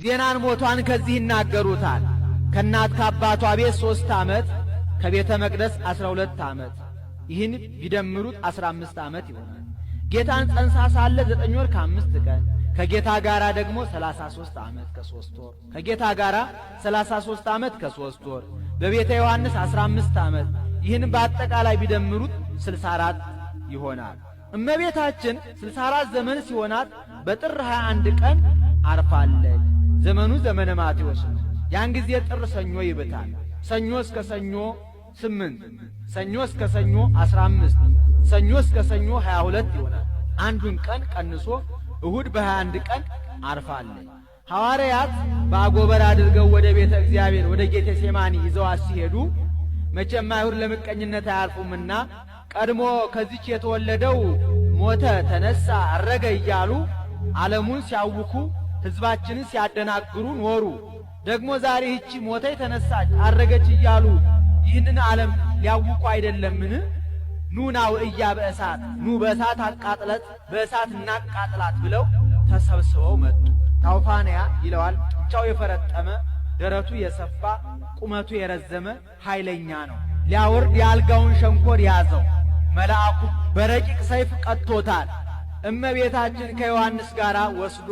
ዜናን ሞቷን ከዚህ ይናገሩታል። ከእናት ከአባቷ ቤት 3 ዓመት፣ ከቤተ መቅደስ 12 ዓመት፣ ይህን ቢደምሩት 15 ዓመት ይሆናል። ጌታን ጸንሳ ሳለ 9 ወር ከ5 ቀን፣ ከጌታ ጋር ደግሞ 33 ዓመት ከ3 ወር፣ ከጌታ ጋር 33 ዓመት ከ3 ወር፣ በቤተ ዮሐንስ 15 ዓመት፣ ይህን በአጠቃላይ ቢደምሩት 64 ይሆናል። እመቤታችን 64 ዘመን ሲሆናት በጥር 21 ቀን አርፋለች። ዘመኑ ዘመነ ማቴዎስ ነው። ያን ጊዜ ጥር ሰኞ ይብታል። ሰኞ እስከ ሰኞ 8፣ ሰኞ እስከ ሰኞ 15፣ ሰኞ እስከ ሰኞ 22 ይሆናል። አንዱን ቀን ቀንሶ እሁድ በ21 ቀን አርፋለች። ሐዋርያት በአጎበር አድርገው ወደ ቤተ እግዚአብሔር ወደ ጌቴሴማኒ ይዘዋት ሲሄዱ መቼም አይሁድ ለምቀኝነት አያልፉምና ቀድሞ ከዚች የተወለደው ሞተ፣ ተነሳ፣ አረገ እያሉ ዓለሙን ሲያውኩ ሕዝባችንን ሲያደናግሩ ኖሩ። ደግሞ ዛሬ ይህቺ ሞተ፣ ተነሳች፣ አረገች እያሉ ይህንን ዓለም ሊያውኩ አይደለምን? ኑ ናውዕያ በእሳት፣ ኑ በእሳት አቃጥለት በእሳት እናቃጥላት ብለው ተሰብስበው መጡ። ታውፋንያ ይለዋል። ጡንቻው የፈረጠመ፣ ደረቱ የሰፋ፣ ቁመቱ የረዘመ ኃይለኛ ነው። ሊያወርድ የአልጋውን ሸንኮር ያዘው። መልአኩ በረቂቅ ሰይፍ ቀጥቶታል። እመቤታችን ከዮሐንስ ጋር ወስዶ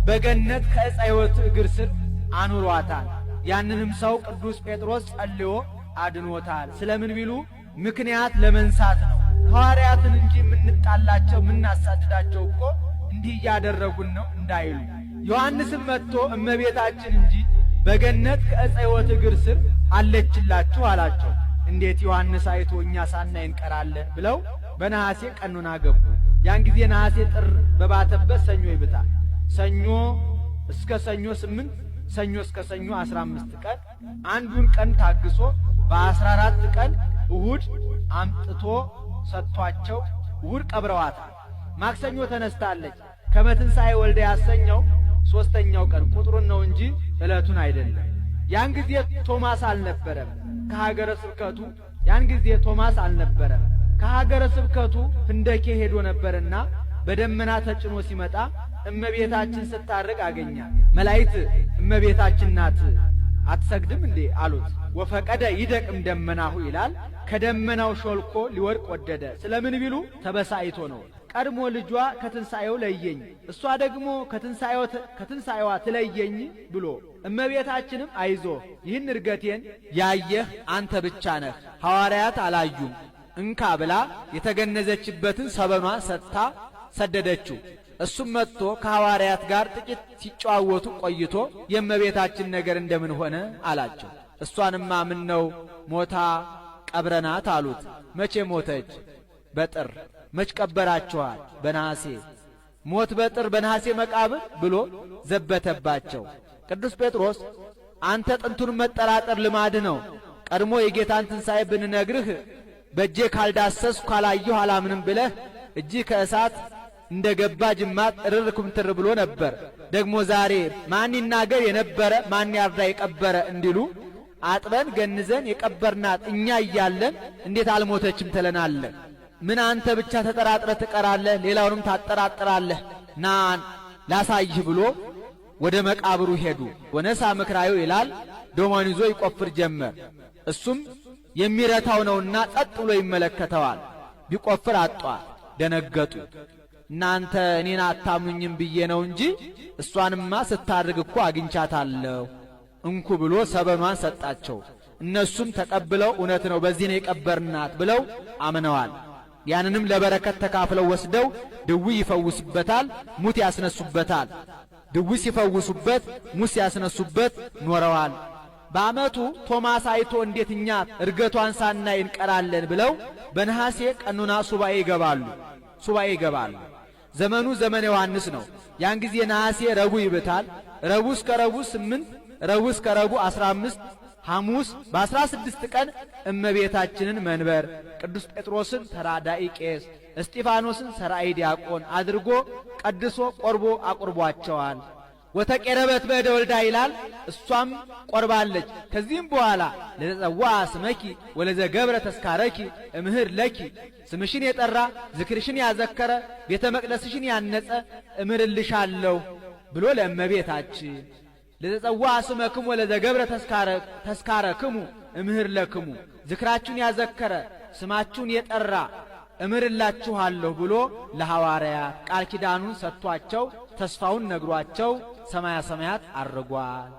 በገነት ከዕፀ ሕይወት እግር ስር አኑሯታል። ያንንም ሰው ቅዱስ ጴጥሮስ ጸልዮ አድኖታል። ስለምን ቢሉ ምክንያት ለመንሳት ነው። ሐዋርያትን እንጂ የምንጣላቸው የምናሳድዳቸው እኮ እንዲህ እያደረጉን ነው እንዳይሉ፣ ዮሐንስም መጥቶ እመቤታችን እንጂ በገነት ከዕፀ ሕይወት እግር ስር አለችላችሁ አላቸው። እንዴት ዮሐንስ አይቶ እኛ ሳናይ እንቀራለን ብለው በነሐሴ ቀኖና ገቡ። ያን ጊዜ ነሐሴ ጥር በባተበት ሰኞ ይብታል። ሰኞ እስከ ሰኞ 8፣ ሰኞ እስከ ሰኞ 15 ቀን፣ አንዱን ቀን ታግሶ በ14 ቀን እሁድ አምጥቶ ሰጥቷቸው እሁድ ቀብረዋታል። ማክሰኞ ተነስታለች። ከመትንሣኤ ወልደ ያሰኘው ሦስተኛው ቀን ቁጥሩን ነው እንጂ ዕለቱን አይደለም። ያን ጊዜ ቶማስ አልነበረም ከሀገረ ስብከቱ። ያን ጊዜ ቶማስ አልነበረም፣ ከሀገረ ስብከቱ ህንደኬ ሄዶ ነበርና በደመና ተጭኖ ሲመጣ እመቤታችን ስታርግ አገኛት። መላእክት እመቤታችን ናት አትሰግድም እንዴ አሉት። ወፈቀደ ይደቅ እምደመናሁ ይላል። ከደመናው ሾልኮ ሊወድቅ ወደደ። ስለምን ቢሉ ተበሳይቶ ነው። ቀድሞ ልጇ ከትንሣኤው ለየኝ፣ እሷ ደግሞ ከትንሣኤዋ ትለየኝ ብሎ፣ እመቤታችንም አይዞ ይህን እርገቴን ያየህ አንተ ብቻ ነህ፣ ሐዋርያት አላዩም፣ እንካ ብላ የተገነዘችበትን ሰበኗን ሰጥታ ሰደደችው። እሱም መጥቶ ከሐዋርያት ጋር ጥቂት ሲጨዋወቱ ቆይቶ የእመቤታችን ነገር እንደምን ሆነ አላቸው። እሷንማ ምን ነው ሞታ ቀብረናት አሉት። መቼ ሞተች? በጥር። መች ቀበራችኋል? በነሐሴ። ሞት በጥር በነሐሴ መቃብር ብሎ ዘበተባቸው። ቅዱስ ጴጥሮስ አንተ ጥንቱን መጠራጠር ልማድ ነው። ቀድሞ የጌታን ትንሣኤ ብንነግርህ በእጄ ካልዳሰስኩ ካላየሁ አላምንም ብለህ እጅህ ከእሳት እንደ ገባ ጅማት እርር ኩምትር ብሎ ነበር። ደግሞ ዛሬ ማን ይናገር የነበረ ማን ያርዳ የቀበረ እንዲሉ አጥበን ገንዘን የቀበርናት እኛ እያለን እንዴት አልሞተችም ትለናለህ? ምን አንተ ብቻ ተጠራጥረህ ትቀራለህ? ሌላውንም ታጠራጥራለህ። ና ላሳይህ ብሎ ወደ መቃብሩ ሄዱ። ወነሳ ምክራዩ ይላል፣ ዶማን ይዞ ይቆፍር ጀመር። እሱም የሚረታው ነውና ጸጥ ብሎ ይመለከተዋል። ቢቆፍር አጧ። ደነገጡ። እናንተ እኔን አታምኑኝም ብዬ ነው እንጂ እሷንማ ስታርግ እኮ አግኝቻታለሁ፣ እንኩ ብሎ ሰበኗን ሰጣቸው። እነሱም ተቀብለው እውነት ነው፣ በዚህ ነው የቀበርናት ብለው አምነዋል። ያንንም ለበረከት ተካፍለው ወስደው ድዊ ይፈውሱበታል፣ ሙት ያስነሱበታል። ድዊ ሲፈውሱበት ሙት ሲያስነሱበት ኖረዋል። በዓመቱ ቶማስ አይቶ እንዴት እኛ እርገቷን ሳናይ እንቀራለን ብለው በነሐሴ ቀኑና ሱባኤ ይገባሉ። ሱባኤ ይገባሉ። ዘመኑ ዘመነ ዮሐንስ ነው። ያን ጊዜ ነሐሴ ረቡዕ ይብታል። ረቡዕ እስከ ረቡዕ 8፣ ረቡዕ እስከ ረቡዕ 15፣ ሐሙስ በ16 ቀን እመቤታችንን መንበር፣ ቅዱስ ጴጥሮስን ተራዳኢ ቄስ፣ እስጢፋኖስን ሰራኢ ዲያቆን አድርጎ ቀድሶ ቆርቦ አቁርቧቸዋል። ወተቄረበት በእደ ወልዳ ይላል። እሷም ቆርባለች። ከዚህም በኋላ ለዘጸዋ ስመኪ ወለዘገብረ ተስካረኪ እምህር ለኪ፣ ስምሽን የጠራ፣ ዝክርሽን ያዘከረ፣ ቤተ መቅደስሽን ያነጸ እምርልሻለሁ ብሎ ለእመቤታችን ለዘጸዋ ስመክሙ ወለዘገብረ ተስካረክሙ እምህር ለክሙ፣ ዝክራችሁን ያዘከረ ስማችሁን የጠራ እምርላችኋለሁ ብሎ ለሐዋርያት ቃል ኪዳኑን ሰጥቷቸው ተስፋውን ነግሯቸው ሰማያ ሰማያት አርጓል።